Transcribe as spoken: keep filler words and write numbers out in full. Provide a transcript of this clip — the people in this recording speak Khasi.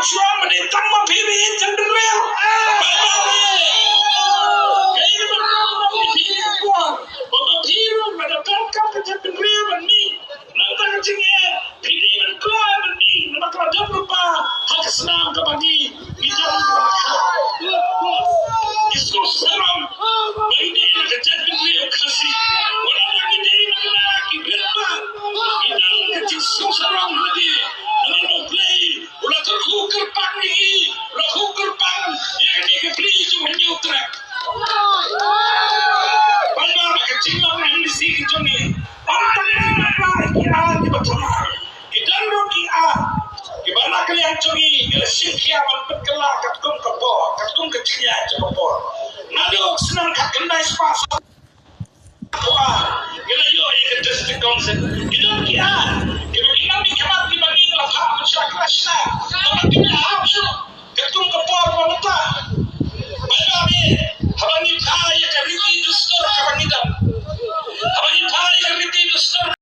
Shuwa ma dei tang ma phi ba ïeit jaitbynriew. Kaei kaba nga ong ïa phi, ba ma phi ruh lada donkam ka jaitbynriew ban mih, nangta ka jingeh phi dei ban kloi ban mih, namar ka la don lypa ha ka snam kaba ngi, ngi don lypa. Ngi sngewsih sarong ba ngi dei na ka jaitbynriew Khasi. Wat la ngi dei na ka, ki bit ba ngi don ka jingsngewsih sarong lade. Namar ba U Blei u la kyrkhu kyrpang ïa ngi, u la kyrkhu kyrpang ïa kane ka pli jong u Hynñiewtrep. Ban ba ka jinglong M D C ka jong ngi, ban tang ïa ki ar kiba thymmai. Ki don ruh ki ar kiba na ka liang jong ngi, ngi la shim khia ban pynkylla katkum ka por, katkum ka jingïaid jong ka por. Naduh snem khatkhyndai spah saw Ngi la ïoh ïa ka District Council. Ki don ki ar kiba ki nang ki khmat kiba ngi la phah ban shna, ki la shna.